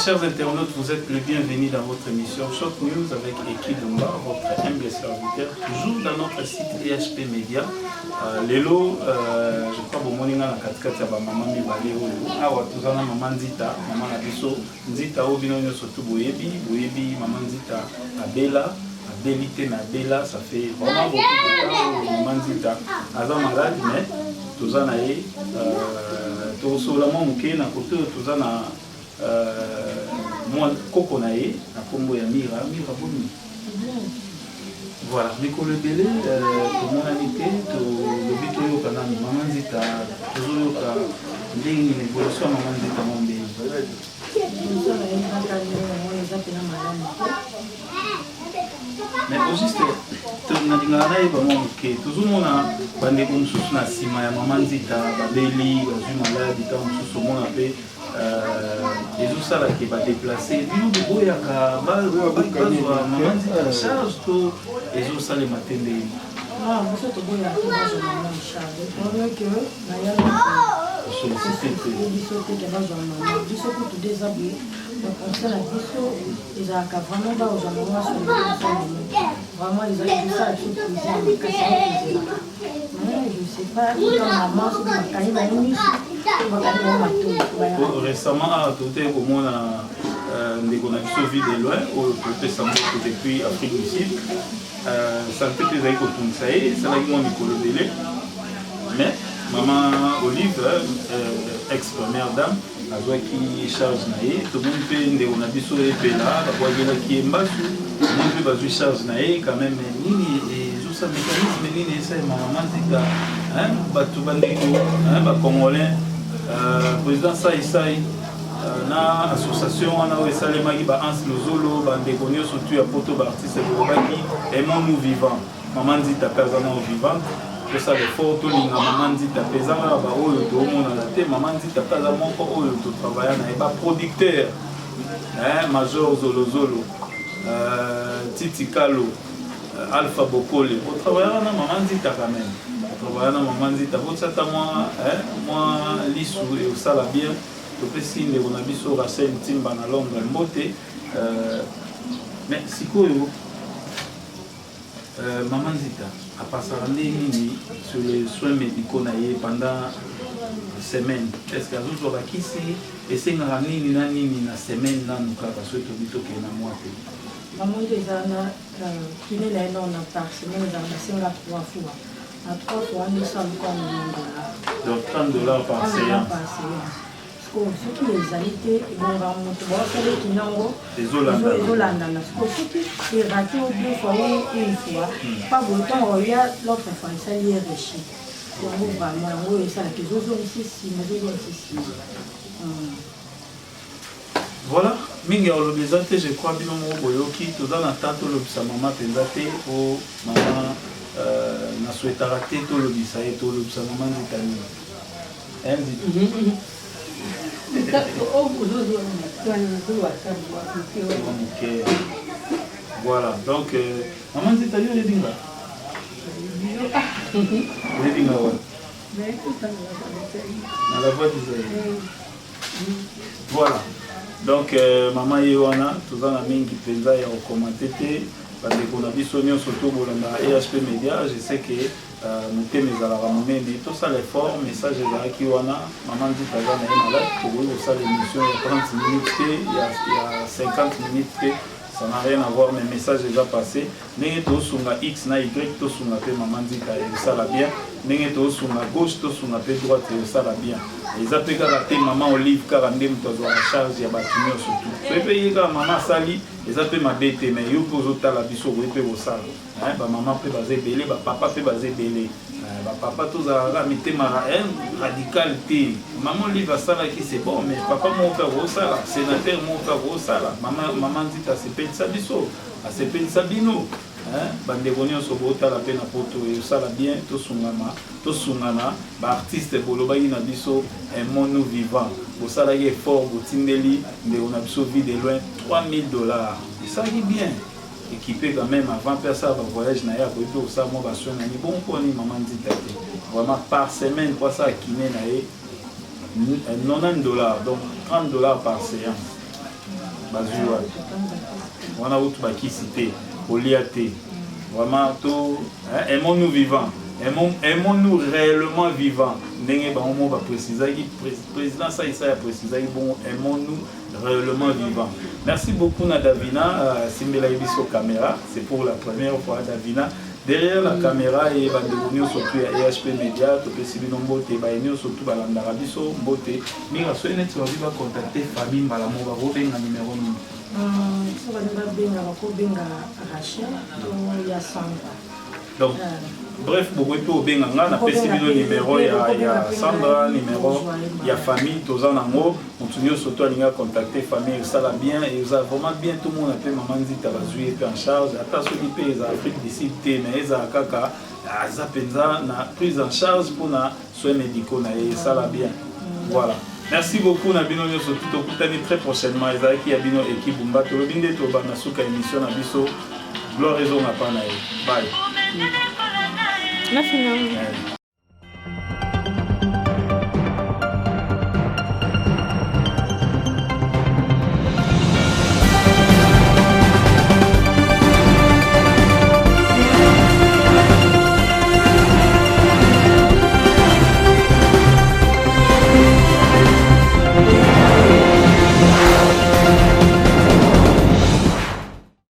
Chers internautes, vous êtes les bienvenus dans votre émission Short News avec Eki Dumba, votre humble serviteur, toujours dans notre site EHP Media. Lelo, je crois bomoni nga na katikati ya bamama mibale oyo. Awa toza na mama Nzita, mama na biso Nzita oyo bino nyonso tu boyebi, boyebi mama Nzita abela, abeli te mais abela, ça fait vraiment beaucoup de temps oyo mama Nzita aza malade, mais toza na ye, tokosola mwa moke. Na kote oyo toza na mwa koko na ye na nkombo ya Mira. Mira, boni? Voilà, mikolo ebele tomonani te. Tolobi toyoka nani mama Nzita, tozoyoka ndenge nini évolution ya mama Nzita mwa ndenge. Biso nayebaka ndenge yango eza mpena malamu te. Mais au juste nalingaka nayeba mwa moke, tozomona bandeko mosusu na nsima ya mama Nzita babeli, bazwi maladi, ntango mosusu omona mpe ezosalaka badéplacer. Bino boboyaka bazwa mama Nzita na charge to ezosalema te ndenge? Ah, biso toboyaka te bazwa mama en charge pendant que nayana Sollicité te. Biso te ke bazwa mama. Biso kutu de eza boye, baconseil na biso ezalaka vraiment bazwa mama, basololi biso mama. Vraiment ezosala biso plaisir makasi akozelaka, mais je sais pas soki mama, soki bakangi bango miso to bakangi bango matoi. Récemment awa toteki komona ndeko na biso Vie de Loin oyo topesa mbote depuis Afrique du Sud. Santé mpe ezali kotungisa ye, esalaki mwa mikolo ebele, mais mama Olive, ex première dame, azwaki charge na ye. Tomoni mpe ndeko na biso Epela, babwakelaki ye mbasu, tomoni mpe bazwi charge na ye quand même. Nini ezosa, mécanisme nini esalema mama Nzita? Bato, bandeko bacongolais, président Saisai na association wana oyo esalemaki, ba Anse Lozolo, bandeko nyonso tu ya poto, baartiste, bolobaki aimons nous vivant. Mama Nzita mpe aza nao vivante, tosala effort tolinga mama Nzita mpe. Eza kaka baoyo toomonana te, mama Nzita mpe aza moko oyo totravailla na ye, baproducteur Major Zolozolo, Titi Kalo, Alpha Bokole, otravaillaka na mama Nzita quand même, otravailla na mama Nzita. Botia ata mwa lisu, eosala bien. Topesi ndeko na biso Rachel Ntimba na Londres mbote. Mais sikoyo mama Nzita apasaka nde nini sur les soins médicaux na ye pendant semaine? Est ce que azozwa bakisi? Esengaka nini na nini na semaine nanu kaka soki tobi tokende na mwa te? Mama nde eza na kiné na ye nao na par semaine ezala basenga trois fois, na trois fois nde esaluka 90 $. Donc 30 $ par séance. Par séance. Sikoyo soki ezali te, ebonga moto baosaleki nango. Ezolandana. Sikoyo soki eraté o deux fois ou une fois, pa boye, ntango oya l'autre fois esali ye rechute. Yango vraiment, yango oyo esalaka ezozongisi nsima, ezozongisi nsima. Voilà, mingi ya koloba eza te. Je crois bino moko boyoki. Toza na temps tolobisa mama mpenza te, po mama nasouhaitaka te tolobisa ye. Tolobisa mama Nzita nini? Nzita moke. Voilà, donc mama Nzita, yo oyebi nga, oyebi nga wana na La Voix du Zaïre. Voilà, donc mama ye wana, toza na mingi mpenza ya kocommenter te. Bandeko na biso nyonso to bolandaka EHP Média, je sais que motema ezalaka monene, tosala effort. Message ezalaki wana, mama Nzita aza na ye malade. Tokoki kosala émission ya 30 minutes te, ya 50 minutes te, ça n'a rien à voir, mais message eza passé. Ndenge tosunga X na Y, tosunga mpe mama Nzita, esala bien. Ndenge tosunga gauche, tosunga mpe droite, esala bien. Eza mpe kaka te mama Olive kaka nde moto azwaka charge ya bato nyonso tu. Soki mpe ye kaka mama asali, eza mpe mabe te, mais yo mpe ozotala biso, okoki mpe kosala. Bamama mpe baza ebele, bapapa mpe baza ebele. Bapapa tozalaka mitema radical te. Mama Olive asalaki, c'est bon, mais papa moko mpe akosala, sénateur moko mpe akosala. Mama Nzita asepelisa biso, asepelisa bino. Bandeko nyonso botala mpe na poto, esala bien tosungama, tosungana. Baartiste bolobaki na biso aimons-nous vivant, bosalaki effort, botindeli ndeko na biso Vie de Loin 3000 $, esalaki bien équipé quand même. Avant mpe asala bavoyage na ye, akoki mpe kosala mwa basoin na ye. Bongo mponi mama Nzita te? Vraiment, par semaine po asala kiné na ye 90 $, donc 30 $ par séance. Bazwi wapi? Wana kutu bakisi te, kolia te. Vraiment to hein, aimons-nous vivants. Aimons, aimons-nous réellement vivants. Ndenge bango moko baprécisaki, président Saïsa précisaki bongo, aimons-nous réellement vivants. Merci beaucoup na Davina, simbela biso caméra, c'est pour la première fois Davina. Derrière la caméra et bandeko nyonso tu ya EHP Media, topesi bino mbote, baye nyonso tu balandaka biso mbote. Mira, soki neti babi bacontacte famille mbala moko, bakobenga numéro nini? So balingi babenga, bakobenga Rachel to ya Sandra. Donc bref, bokoki mpe kobenga nga, napesi bino numéro ya Sandra, numéro ya famille toza nango. Motu nyonso to alingi acontacte famille, esala bien, eza vraiment bien. Tomona mpe mama Nzita bazwi ye mpe en charge, ata soki mpe eza Afrique du Sud te, mais ezala kaka aza mpenza na prise en charge mpona soins médicaux na ye, esala bien. Voilà, merci beaucoup na bino nyonso tu. Tokutani très prochainement. Ezalaki ya bino équipe Bumba. Tolobi nde tobanda suka émission na biso. Gloire ezonga mpa na ye. Bye. Merci. Eh.